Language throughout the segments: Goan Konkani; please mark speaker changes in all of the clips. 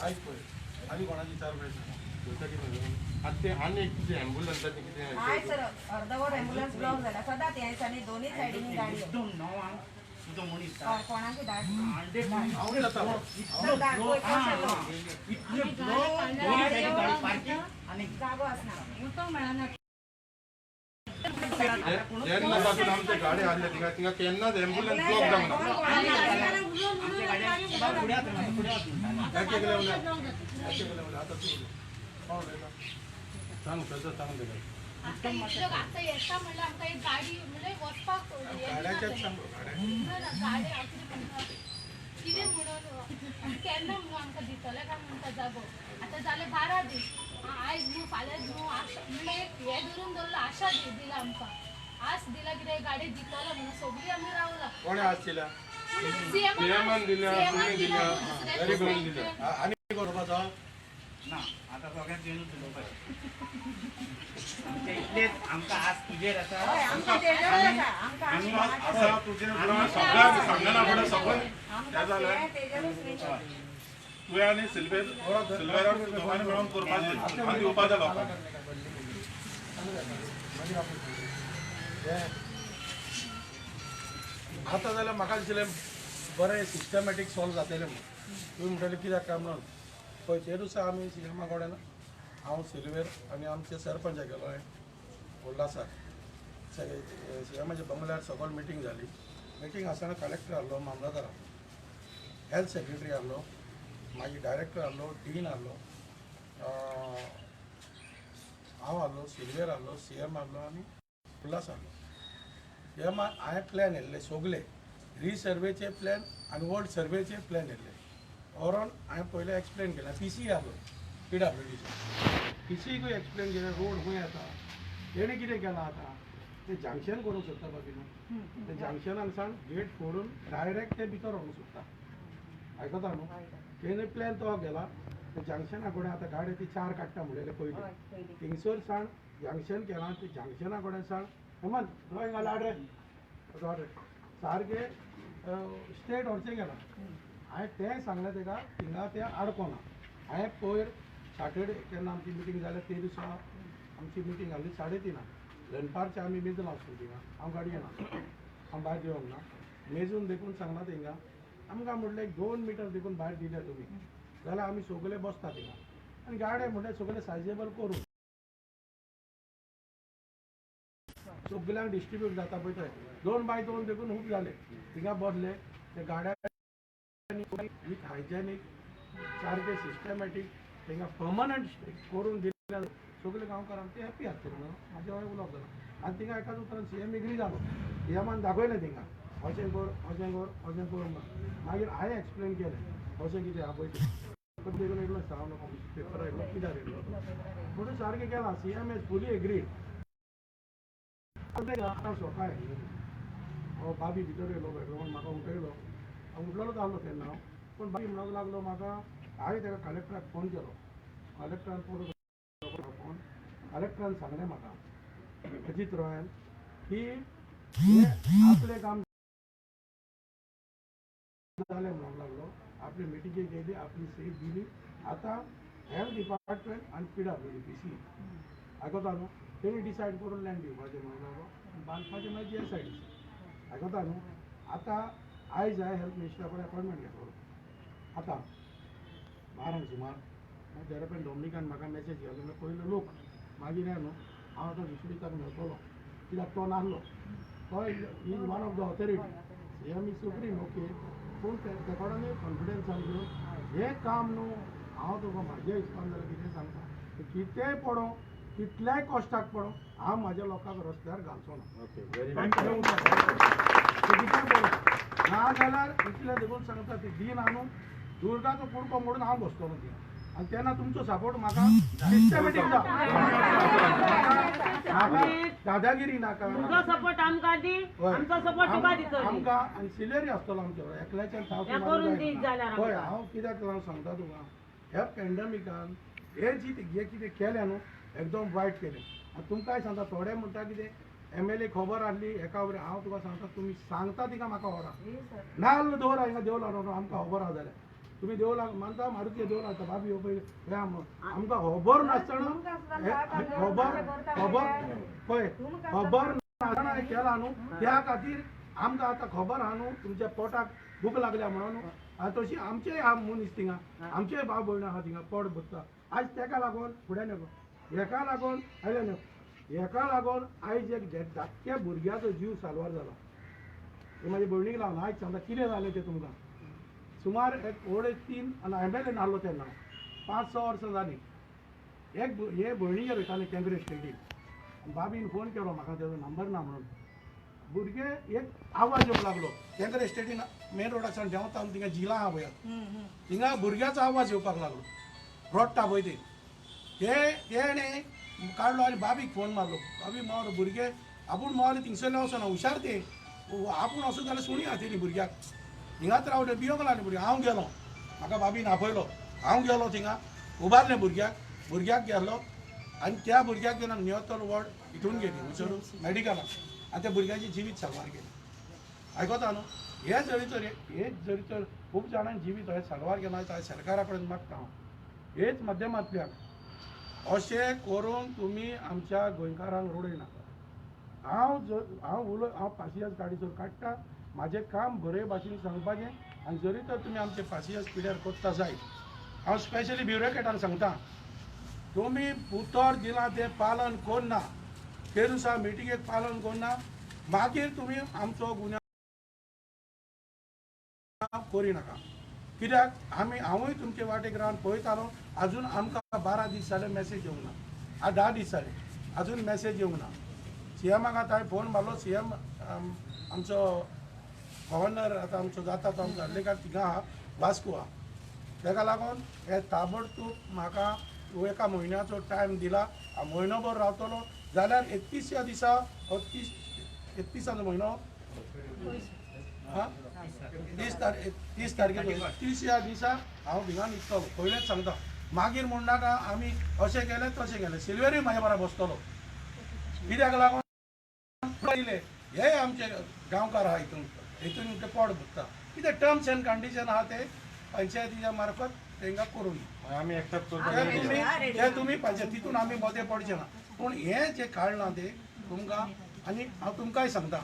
Speaker 1: आयक पळय, आनी कोणाची चार पळय.
Speaker 2: आतां ते आनी एक तुजें एम्बुलन्साचें कितें?
Speaker 3: हय सर, अर्दवर एम्बुलन्स ब्लॉक जाला सदांच ह्या दिसांनी, दोनूय सायडींनी गाडयो.
Speaker 4: एकदम 9आंक तुजो मनीस.
Speaker 3: हय, कोणाकी धाड.
Speaker 4: हंड्रेड.
Speaker 1: हांव जाता.
Speaker 3: सर, धाड पळय कशें लोक.
Speaker 4: इतले ब्लॉक, दोनूय सायडीन गाडी पार्किंग आनी
Speaker 3: जागो आसना.
Speaker 5: उदक मेळना.
Speaker 2: जेन्ना पासून आमचे गाडी हाडले थिंगा, थिंगा केन्नाच एम्बुलन्स ब्लॉक जावना.
Speaker 4: आमच्या गाड्या फुड्यात फुड्यात म्हणटाले.
Speaker 1: एक एकले उलय, एक एकले उलय. आतां तूं उलय. कोण उलयता?
Speaker 2: सांग सर, सांग तेका.
Speaker 6: आतां इतलो आतां येता म्हणल्यार आमकां एक गाडी म्हणजे वचपाक हें
Speaker 1: गाड्याचेच
Speaker 6: दिना.
Speaker 1: सांग, गाड्या.
Speaker 6: ना ना, गाडी हांव कितें म्हणटा, कितें म्हणून केन्ना म्हणून आमकां दितले काय म्हणटा जागो. आतां जाले 12 दीस. आयज न्हू, फाल्यां न्हू, आशा म्हणल्यार एक हें धरून दवरलो, आशा दिला आमकां, आस दिला कितें गाडी दितलो म्हणून सगळीं आमी रावला.
Speaker 1: कोणें आज दिल्या?
Speaker 2: सीएमान दिल्या, तुवें दिल्या,
Speaker 6: दुसऱ्या
Speaker 2: गरीबान दिल्या.
Speaker 1: आनी कोण उलोवपाचो?
Speaker 4: ना, आतां सगळ्यांक येवन उलोवपाचें आमचे इतलेच, आमकां आज तुजेर आसा.
Speaker 3: हय, आमकां तेजेरूच आसा, आमकां आनी कोणाचें.
Speaker 2: आसा तुजें सगळ्यांक सांगना फुडें सगळें
Speaker 3: आमकां तें तेजेरूच न्ही.
Speaker 2: तुवें आनी सिल्वेर, सिल्वेराक दोगांनी मेळोन करपाचें आनी दिवपाचें लोकांक.
Speaker 1: आतां जाल्यार म्हाका दिसलें बरें सिस्टमॅटीक सॉल्व जातलें म्हणून. तुमी म्हणटले कित्याक काय म्हणून. पळय, ते दिसा आमी सीएमा कडेन, हांव, सिल्वेर आनी आमचे सरपंच गेलो हांवें उल्हासाक. सीएमाच्या बंगल्यार सगळ मिटींग जाली. मिटींग आसतना कलेक्टर आहलो, मामलादार आहलो, हेल्थ सेक्रेटरी आहलो, मागीर डायरेक्टर आहलो, डीन आहलो, हांव आहलो, सिल्वेर आहलो, सीएम आहलो आनी उल्हास आहलो. हे हांवें प्लॅन येयल्ले सगले, रिसर्वेचे प्लॅन आनी वर्ल्ड सर्वेचे प्लॅन येयल्ले व्हरोन हांवें पयलें एक्सप्लेन केलें. पी सी आहलो, पीडब्ल्यूडीचो पी सीकूय एक्सप्लेन केलें, रोड खंय येता. तेणें कितें केलां, आतां ते जंक्शन करूंक सोदता बाबीनो. ते जंक्शनाक सावन गेट फोडून डायरेक्ट ते भितर व्हरूंक सोदता. आयकता न्हू? तेणें प्लॅन तो केला. ते जंक्शना कडेन आतां गाडी ती चार काडटा म्हणलेले पयलीं.
Speaker 3: हय, पयलीं.
Speaker 1: थिंगसर सावन जंक्शन केलां. ते जंक्शना कडेन सावन हेमंत थंय घाल रे, रे सारकें स्ट्रेट व्हरचें गेलां. हांवें तें सांगलें तेका, थिंगा तें आडकोना. हांवें पयर सॅटर्डे केन्ना आमची मिटींग जाल्या ते दिसा आमची मिटींग जाली 3:30 दनपारचें. आमी मेजलां वचून थिंगा. हांव गाडयेन आसा, हांव भायर देंवोंक ना. मेजून देखून सांगलां थिंगा आमकां, म्हटलें एक 2 मिटर देखून भायर दिले तुमी जाल्यार आमी सगळे बसता थिंगा आनी गाडे म्हणल्यार सगळे सायजेबल करून सगल्यांक डिस्ट्रीब्यूट जाता पळय थंय. 2 बाय 2 देखून खूब जाले. थिंगा बसले ते गाड्यांनी विथ हायजेनीक, सारके सिस्टमॅटीक थिंगा पर्मनंट करून दिले. सगळे गांवकार आमचे हॅपी आसतले म्हणून म्हाजें हांवें उलोवप जालां. आनी थिंगा एकाच उतरान सी एम एग्री जालो. सी एमान दाखयलें थिंगा, अशें कर, अशें कर, अशें कर म्हणून. मागीर हांवें एक्सप्लेन केलें अशें कितें आहा पळय तें. देखून येयलो हांव पेपरार येयलो, कित्याक येयलो म्हणून सारकें केलां. CM has fully agreed. आतां सकाळी हो बाबी भितर येयलो बेडरुमान, म्हाका उठयलो. हांव उठलेलोच आहलो तेन्ना हांव, पूण बाबी म्हणूंक लागलो म्हाका. हांवें ताका कलेक्टराक फोन केलो. कलेक्टरान परत फोन, कलेक्टरान सांगलें म्हाका, अजीत रॉयान, की हे आपलें काम जालें म्हणूंक लागलो. आपली मिटिंगे केली, आपली सही दिली. आतां हेल्थ डिपार्टमेंट आनी पीडब्ल्यूडी पी सी, आयकता न्हू, तेणी डिसायड करून लँड दिवपाचें म्हणूंक लागलो आनी बांदपाचें मागीर G S I D C. आयकता न्हू? आतां आयज हांवें हेल्थ मिनिस्टरा कडेन अपॉयंटमेंट घेतलो आतां 12आंक सुमार. मागीर देरापेन डॉमिनिकान म्हाका मॅसेज केलो म्हणल्यार पयलो लोक मागीर न्हू हांव आतां विश्वजिताक मेळटलो, कित्याक तो नासलो. तो is one of the authority. CM is supreme, okay, पूण ते कडेन कॉन्फिडन्सान घेवन हें काम न्हू. हांव तुका म्हाज्या हिसपान जाल्यार कितें सांगता, कितेंय पडों, कितल्याय कश्टाक पडों, हांव म्हाज्या लोकांक रस्त्यार घालचो ना.
Speaker 2: Okay, very.
Speaker 1: कितें पडों. ना जाल्यार इतलें देखून सांगता, ती दीन आणून दुर्गाचो कुडको मोडून हांव बसतलो थिंगा. आनी तेन्ना तुमचो सपोर्ट म्हाका सिस्टमॅटीक जाय. म्हाका दादागिरी नाका.
Speaker 5: तुजो सपोर्ट आमकां दी.
Speaker 1: हय.
Speaker 5: आमचो सपोर्ट तुका दितली.
Speaker 1: आमकां आनी सिलरी आसतलो आमच्या एकल्याच्यान.
Speaker 5: हें करून दीत जाल्यार
Speaker 1: हय.
Speaker 5: आमकां.
Speaker 1: हांव कित्याक लागून सांगता तुका, ह्या पॅन्डमिकान हे जी हे कितें केलें न्हू, एकदम वायट केलें. आनी तुमकांय सांगता, थोडे म्हणटा कितें एमएलए खबर आहली हेका वयर. हांव तुका सांगता, तुमी सांगता तिका म्हाका खबर आहा. नाल्ल दवर हिंगा देवला न्हू, आमकां खबर आहा जाल्यार. तुमी देवळाक मानता मारुती देवळाक आता बाबी हो पळय हे आमकां खबर नासतना खबर खबर पळय खबर नासतना हें केलां न्हू त्या खातीर आमकां आतां खबर आहा न्हू तुमच्या पोटाक भूक लागल्या म्हणून न्हू. आनी तशी आमचेय आहा मनीस थिंगा आमचेय भाव भयण आहा थिंगा पोट भरता आयज तेका लागून फुडें न्हू हेका लागून आयले न्हू हेका लागून आयज एक धाकट्या भुरग्याचो जीव साल्वार जाला. हे म्हाजे भयणीक लागून आयज सांगता कितें जालें तें तुमकां. सुमार एक 2.5 आनी एम एल ए नासलो तेन्ना 5-6 वर्सां जालीं. एक हे भयणीगेर वयतालें केंद्र स्टेटीक बाबीन फोन केलो म्हाका तेजो नंबर ना म्हणून. भुरगे एक आवाज येवंक लागलो केंद्र स्टेटीन मेन रोडाच्यान देंवता थिंगा झिलां आहा पळय थिंगा भुरग्याचो आवाज येवपाक लागलो रडटा पळय ते तेणें काडलो आनी बाबीक फोन मारलो. बाबी मावलो भुरगे आपूण मावले थिंगसरले वचना हुशार ते आपूण वचत जाल्यार सुणी आसतली भुरग्याक हिंगाच रावले भियोंक लागले भुरगे. हांव गेलो म्हाका बाबीन आपयलो हांव गेलो थिंगा उबारलें भुरग्याक भुरग्याक गेलो आनी त्या भुरग्याक घेवन नियोतल वॉर्ड हितून गेली हंयसर मेडिकलाक आनी त्या भुरग्याची जिवीत साल्वार केली. आयकता न्हू हे जरी तर हे जरी तर खूब जाणांनी जिवीत हें साल्वार केलां हांवें सरकारा कडेन मागता हांव हेच माध्यमांतल्यान अशें करून तुमी आमच्या गोंयकारांक रडयनाका. हांव जर हांव उलय हांव पासियेंस गाडी जर काडटा म्हाजें काम बरे भाशेन सांगपाचें आनी जरी तर तुमी आमचे पासियेंस पिड्यार करता जायत हांव स्पेशली ब्युरोक्रेटांक सांगता तुमी उतर दिलां तें पालन करना ते दिसा मिटिंगेक पालन करना मागीर तुमी आमचो गुन्यांव करिनाका. कित्याक आमी हांवूय तुमचे वाटेक रावन पळयतालो अजून आमकां 12 दीस जाले मॅसेज येवंक ना आतां 10 दीस जाले अजून मॅसेज येवंक ना. सी एमाक आतां हांवें फोन मारलो सी एम आमचो गव्हर्नर आतां आमचो जाता तो आमचो आर्लेकार थिंगा आहा वास्को आहा तेका लागून हे ताबडतोब म्हाका एका म्हयन्याचो टायम दिला. हांव म्हयनोभर रावतलो जाल्यार 31 दिसा 31 म्हयनो 30 तारखेक 30 दिसा हांव भिंगा न्हिदतलो पयलेंच सांगता. मागीर म्हणनाका आमी अशें केलें तशें केलें सिल्वेरूय म्हाज्या बरोबर बसतलो कित्याक लागून दिले हे आमचे गांवकार आहा हितून हितून ते पोट भरता कितें टर्म्स एंड कंडिशन आहा ते पंचायतीच्या मार्फत तांकां करून
Speaker 2: आमी एक्सेप्ट
Speaker 1: ते तुमी पंचायत तितून आमी मदें पडचे ना. पूण हें जें काडलां तें तुमकां आनी हांव तुमकांय सांगता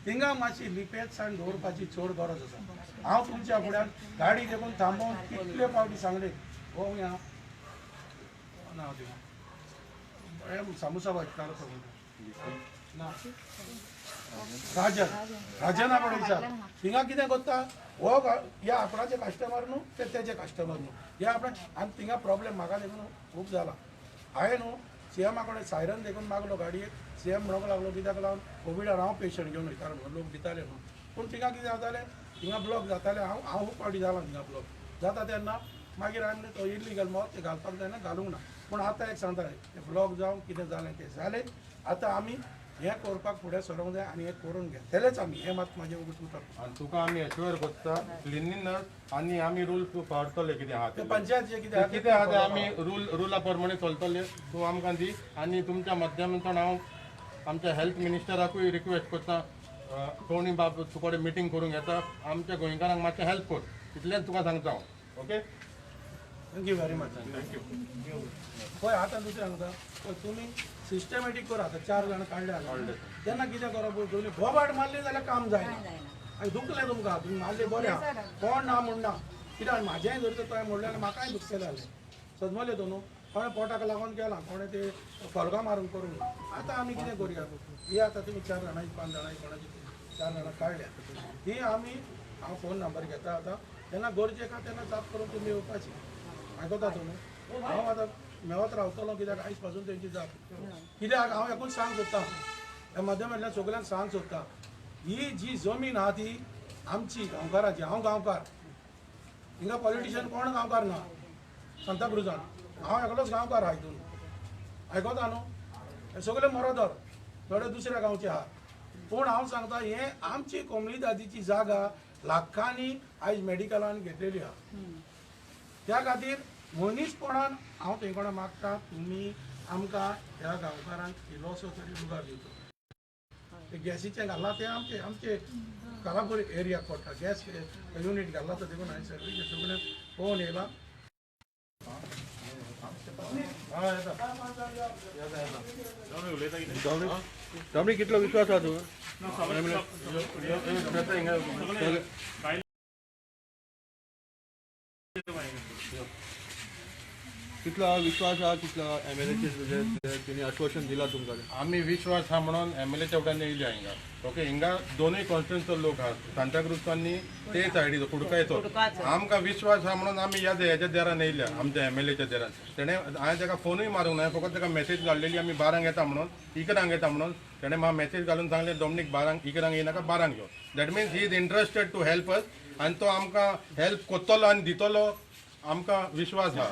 Speaker 1: थिंगा मातशी लिपेतसाण दवरपाची चड गरज आसा. हांव तुमच्या फुड्यान गाडी देखून थांबोवन कितले फावटी सांगले हो ह्या ना थिंगा सामोसा भाजकार ना राजन राजना कडेन विचार थिंगा कितें करता हो ह्या आपणाचे कस्टमर न्हू ते तेजे कस्टमर न्हू ह्या आपणा आनी थिंगा प्रॉब्लेम म्हाका देखून खूब जाला. हांवें न्हू सी एमा कडेन सायरन देखून मागलो गाडयेक सी एम म्हणूंक लागलो कित्याक लागून कोविडान हांव पेशंट घेवन वयतालो म्हणून लोक दिताले म्हणून. पूण थिंगा कितें जातालें थिंगा ब्लॉक जातालें हांव हांव खूब फावटी जाला थिंगा ब्लॉक जाता तेन्ना मागीर हांवें म्हणलें तो इल्लीगल मो तें घालपाक जायना घालूंक ना. पूण आतां एक सांगता तें ब्लॉक जावन कितें जालें तें जालें आतां आमी हें करपाक फुडें सरोंक जाय आनी हें करून घेतलेच आमी हें मात म्हाजें उगीच उतर.
Speaker 2: आनी तुका आमी एश्योर करता क्लिनलीनस आनी आमी रूल पाळटले कितें आहा
Speaker 1: ते पंचायतीचें कितें आहा
Speaker 2: कितें आहा तें आमी रुला प्रमाणे चलतले. तूं आमकां दी आनी तुमच्या माध्यमांतल्यान हांव आमच्या हेल्थ मिनिस्टराकूय रिक्वेस्ट करता टोनी बाब तुकडे मिटींग करूंक येता आमच्या गोंयकारांक मातशें हेल्प कर इतलेंच तुका सांगता हांव. Okay
Speaker 1: thank you very much.
Speaker 2: Thank you.
Speaker 1: पळय आतां दुसरें सांगता पळय तुमी सिस्टमॅटीक करा आतां 4 जाणां काडले तेन्ना कितें करप पळय तुमी बोबाट मारली जाल्यार काम जायना आनी दुखलें तुमकां तुमी मारले बरें आहा कोण ना म्हण ना कित्याक म्हाजेंय जर तर तुवें म्हणलें जाल्यार म्हाकाय दुखतलें जालें सजमलें तूं न्हू कोणें पोटाक लागून गेलां कोणें ते फोल्गां मारून करूंक ना. आतां आमी कितें करुया ही आतां तुमी 4 जाणांची 5 जाणांची कोणाची 4 जाणां काडल्या ही आमी हांव फोन नंबर घेता आतां तेन्ना गरजेक आहा तेन्ना जाप करून तुमी येवपाची. आयकता तुमी हांव आतां मेवत रावतलो कित्याक आयज पासून तेंची जाप कित्याक हांव एकूच सांग सोदता ह्या माध्यमांतल्यान सगल्यांक सांग सोदता ही जी जमीन आहा ती आमची गांवकाराची. हांव गांवकार हिंगा पॉलिटिशियन कोण गांवकार ना सांताक्रुजान हांव एकलोच गांवकार आहा हितून. आयकता न्हू हे सगळे मरोदर थोडे दुसऱ्या गांवचे आहा पूण हांव सांगता हें आमची कोमलीदादीची जागा लाखांनी आयज मेडिकलान घेतलेली आहा. त्या खातीर मनीसपणान हांव तुजे कडेन मागता तुमी आमकां ह्या गांवकारांक इल्लोसो तरी लुगार दिवचो. ते गॅसीचें घालां तें आमचें आमचें कालापूर एरिया पडटा. गॅस युनीट घातला तो देखून हांवें सर्वीस सगळें पळोवन येयला.
Speaker 7: डॉमनी कितलो विश्वास आहा तुका? कितलो विश्वास आहा, कितलो एमएलएचे तेणी आश्वासन दिला तुमकां?
Speaker 2: आमी विश्वास आहा म्हणून एमएलएच्या वटेन येयल्या हिंगा. ओके, हिंगा दोनूय कॉन्स्टिट्युन्सीचो लोक आहा, सांताक्रूजचो आनी ते सायडीचो कुडकायचो. आमकां विश्वास आहा म्हणून आमी ह्या हेच्या देरान येयल्या, आमच्या एमएलएच्या देरान. तेणें हांवें ताका फोनूय मारूंक ना, फकत ताका मॅसेज धाडलेली आमी 12 येता म्हणून, 11 येता म्हणून. तेणें म्हाका मॅसेज घालून सांगलें डॉमनीक 12 11 येयनाका 12 यो. That means he is interested to help us आनी तो आमकां हेल्प करतलो आनी दितलो, आमकां विश्वास आहा.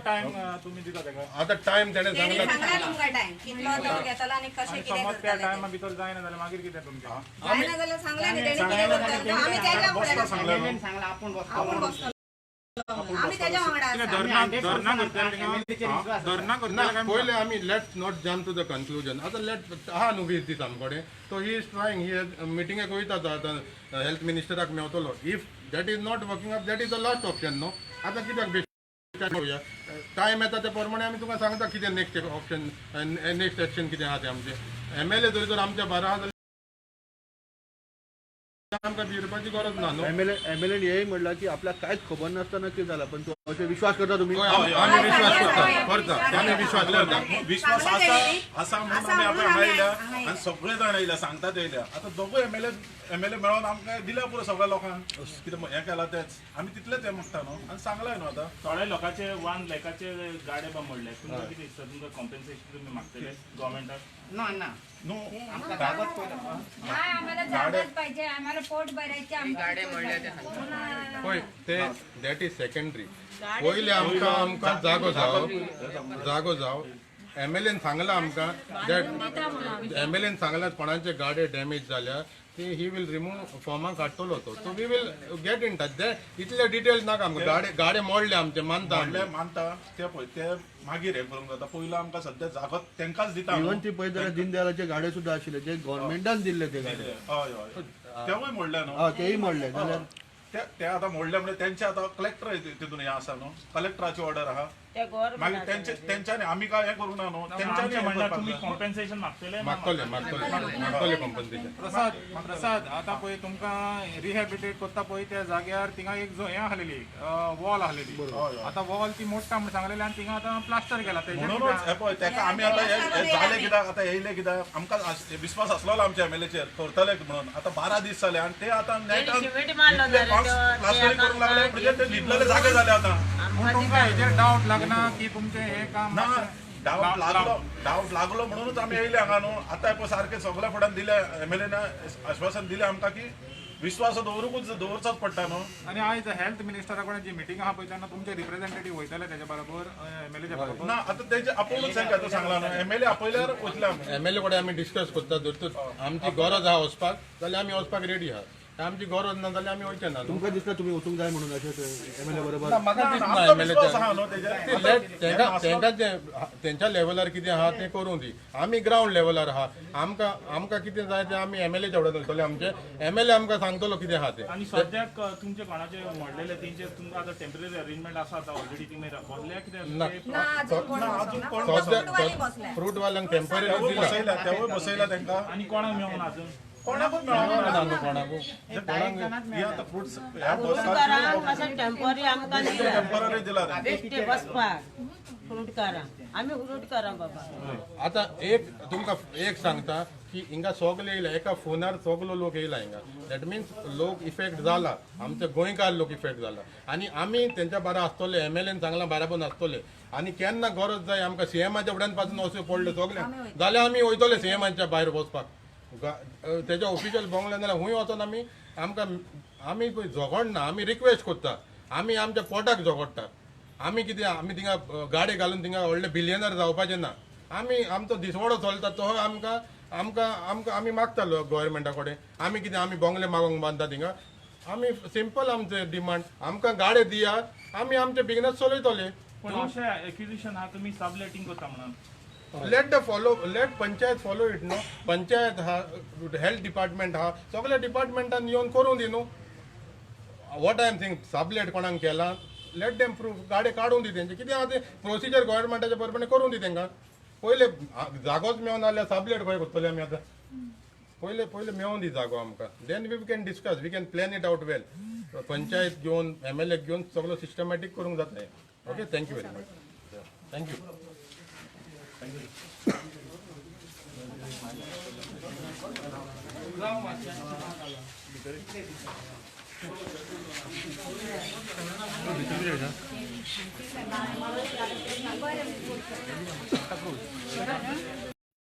Speaker 8: टायम तुम्ही दिता ताका?
Speaker 2: आतां टायम तेणें सांगला.
Speaker 3: सांगला तुमकां टायम कितलो तो घेतलो आनी कशें कितें
Speaker 8: समज त्या
Speaker 3: करतले.
Speaker 8: टायमा भितर जायना जाल्यार मागीर कितें तुमचें?
Speaker 3: जायना जाल्यार सांगला न्ही तेणी कितें करतले. आमी तेच्या फुडें
Speaker 4: सांगला आपूण बसतो,
Speaker 3: आपूण बसतलो, आमी तेच्या वांगडा आसा.
Speaker 8: धरना
Speaker 2: ना, पयलें आमी let's not jump to the conclusion. आतां लेट आहा न्हू 20 दीस आमचे कडेन. तो he is trying, ही मिटिंगेक वयता आतां, health मिनिस्टराक मेवतलो. If that is not working up, that is the last option न्हू. आतां कित्याक बेश्टे पळोवया, टायम येता ते प्रमाणे आमी तुका सांगता कितें नेक्स्ट ऑप्शन, नेक्स्ट एक्शन कितें आहा तें. आमचें एमएलए जर तर आमच्या बारा आहा जाल्यार आमकां भिरपाची गरज ना न्हू.
Speaker 7: एमएलए हेय म्हणलां की आपल्याक कांयच खबर नासतना कितें जालां, पण तूं अशें विश्वास करता तुमी?
Speaker 2: आमी विश्वास करता, आमी विश्वास करता.
Speaker 9: विश्वास आसा आसा म्हणून आमी आतां हांगा येयल्या आनी सगळे जाण येयल्या, सांगतात येयल्या. आतां दोगूय एमएलए मेळोन आमकां दिल्या पुरो सगळ्या लोकांक कितें हें केलां तेंच आमी तितलेंच हें मागता न्हू आनी सांगलां न्हू. आतां
Speaker 8: थोड्या लोकांचे 1 लाखाचे गाडे बा मोडले, तुमकां कितें दिसता? तुमकां कॉम्पेन्सेशन तुमी मागतले गव्हर्मेंटाक?
Speaker 4: ना ना,
Speaker 9: न्हू
Speaker 4: आमकां जागोच पयलो.
Speaker 10: नाही, आम्हाला जागाच पाहिजे, आम्हाला पोट भरायचे.
Speaker 4: गाडे मोडले ते
Speaker 2: पळय ते that is secondary. पयलें आमकां आमकां जागो जावो, जागो जावो. एमएलएन सांगलां आमकां that एमएलएन सांगलां कोणाचे गाडे डॅमेज जाल्या ती he will remove, फॉर्मां काडटलो तो. So we will get in touch. इतले डिटेल्स नाका आमकां. गाडे गाडे मोडले आमचे मानता आमी.
Speaker 9: म्हणले मानता ते पळय ते मागीर हें करूंक जाता. पयलो आमकां सद्या जागो तेंकांच दिता न्हू.
Speaker 7: इवन ती पळयत जाल्यार दीनदयालाचे गाडे सुद्दां आशिल्ले जे गव्हर्मेंटान दिल्ले ते गाडे.
Speaker 9: हय हय, तेवूय मोडले न्हू.
Speaker 7: हय, तेय मोडले जाल्यार
Speaker 9: ते आतां मोडले म्हणजे तेंचे आतां कलेक्टर तितून हें आसा न्हू, कलेक्टराची ऑर्डर आहा. मागीर तेंच्यांनी आमी काय हें करूं ना न्हू, तेंच्यांनी हें
Speaker 8: म्हणल्यार
Speaker 9: करपाक
Speaker 8: तुमी
Speaker 9: जाय.
Speaker 8: कॉम्पेन्सेशन मागतले?
Speaker 2: मागतले मागतले मागतले कॉम्पन्सेशन.
Speaker 8: प्रसाद प्रसाद आतां पळय तुमकां रिहॅबिलिटेट करता पळय त्या जाग्यार थिंगा एक हें आसलेली वॉल आसलेली, आतां वॉल ती मोडटा म्हण सांगलेली आनी थिंगा आतां प्लास्टर केला.
Speaker 9: म्हणूनच हें पळय तेका आमी आतां हें जालें कित्याक, आतां येयलें कित्याक, आमकां विस्वास आसलेलो आमच्या एमएलएचेर करतले म्हणून. आतां 12 दीस जाले आनी ते आतां नेटान प्लास्टरींग करूंक लागले, म्हणजे ते न्हिदलेले जागे जाले आतां.
Speaker 8: पूण तुमकां हेजेर डावट लागना की तुमचें हें काम?
Speaker 9: ना, डावट लागलो, डावट लागलो म्हणूनच आमी येयले हांगा न्हू. आतां पळय सारकें सगळ्या फुड्यान दिलें एमएलएन आश्वासन दिलें आमकां की विश्वास दवरूकूच दवरचोच पडटा न्हू.
Speaker 8: आनी आयज हेल्थ मिनिस्टरा कडेन जी मिटींग आहा पळय तेन्ना तुमचे रिप्रेझेंटेटीव वयतले तेजे बरोबर, एमएलएच्या बरोबर?
Speaker 9: ना, आतां तेजे आपोवनूच हें आतां सांगलां न्हू, एमएलए आपयल्यार वयतले आमी.
Speaker 2: एमएलए कडेन आमी डिस्कस करता. जर तर आमची गरज आहा वचपाक जाल्यार आमी वचपाक रेडी आहा, आमची गरज ना जाल्यार आमी वयचे ना न्हू.
Speaker 7: तुमकां दिसता तुमी वचूंक जाय म्हणून अशें एमएलए बरोबर?
Speaker 2: ना, म्हाका दिसना
Speaker 9: आमकां
Speaker 2: एमएलए
Speaker 9: विश्वास आहा न्हू तेजेर.
Speaker 2: तेंकां तेंच्या लेवलार कितें आहा तें करूं दी. आमी ग्रावंड लेवलार आहा, आमकां आमकां कितें जाय तें आमी एमएलएच्या फुड्यान वयतले. आमचे एमएलए आमकां सांगतलो कितें आहा तें.
Speaker 8: आनी सद्याक तुमचे कोणाचे मोडलेले तेंचे तुमकां आतां टेम्पररी अरेंजमेंट आसा आतां ऑलरेडी तुमी बसल्या कितें?
Speaker 2: ना,
Speaker 3: ना, अजून कोण बसना.
Speaker 2: सद्या
Speaker 3: फ्रूटवाली बसल्या.
Speaker 2: फ्रूटवाल्यांक टेम्पररी
Speaker 9: तेवूय
Speaker 2: दिला.
Speaker 9: बसयल्या, तेवूय बसयल्या तेंकां.
Speaker 8: आनी कोणाक मेळूंक अजून?
Speaker 9: कोणाकूच मेळना
Speaker 2: ना न्हू कोणाकू.
Speaker 9: हे आतां फ्रुट्स ह्या
Speaker 5: फ्रुटकारांक मातशें टेम्पररी आमकां दिला,
Speaker 9: टेम्पररी दिला तेंकां.
Speaker 5: बेश्टे बसपाक फ्रुटकारांक, आमी फ्रुटकारां बाबा.
Speaker 2: आतां एक तुमकां एक सांगता की हिंगा सगळे येयला, एका फोनार सगलो लोक येयला हिंगा. That means लोक इफेक्ट जाला, आमचे गोंयकार लोक इफेक्ट जाला आनी आमी तेंच्या बारा आसतले. एमएलएन सांगलां बाराबोन आसतले आनी केन्ना गरज जाय आमकां सीएमाच्या फुड्यान पासून वचूं पडलें सगळ्यांक जाल्यार आमी वयतले सीएमाच्या भायर वचपाक, तेज्या ऑफिशियल बंगल्यान जाल्यार खूंय वचोन आमी आमकां आमी पळय झगडना, आमी रिक्वेस्ट करता. आमी आमच्या पोटाक झगडटा. आमी कितें आमी थिंगा गाडी घालून थिंगा व्हडले बिलियनर जावपाचें ना. आमी आमचो दिसवडो चलता तो आमकां आमकां आमकां आमी मागता गव्हर्मेंटा कडेन. आमी कितें आमी बंगले मागोंक बांदता थिंगा? आमी सिंपल आमचे डिमांड, आमकां गाडे दिया, आमी आमचे बिजनस चलयतले.
Speaker 8: पूण अशें एक्विजिशन आहा तुमी सबलेटींग करता म्हणून?
Speaker 2: Let the follow, let panchayat follow it न्हू. पंचायत हा, हेल्थ डिपार्टमेंट हा, सगळ्या डिपार्टमेंटान येवन करूं दी न्हू. What I am thinking, sublet कोणाक केला, let them prove. गाडी काडून दी तेंचे. कितें आहा ते प्रोसिजर गव्हर्मेंटाच्या प्रमाणे करूं दी तेंकां. पयले जागोच मेळना जाल्यार सबलेट खंय करतले आमी आतां? पयले पयले मेळोन दी जागो आमकां, then we can discuss, we can plan it out well. Panchayat घेवन, एम एल ए घेवन सगळो सिस्टमॅटीक करूंक जाता. Okay, thank you very much, thank you.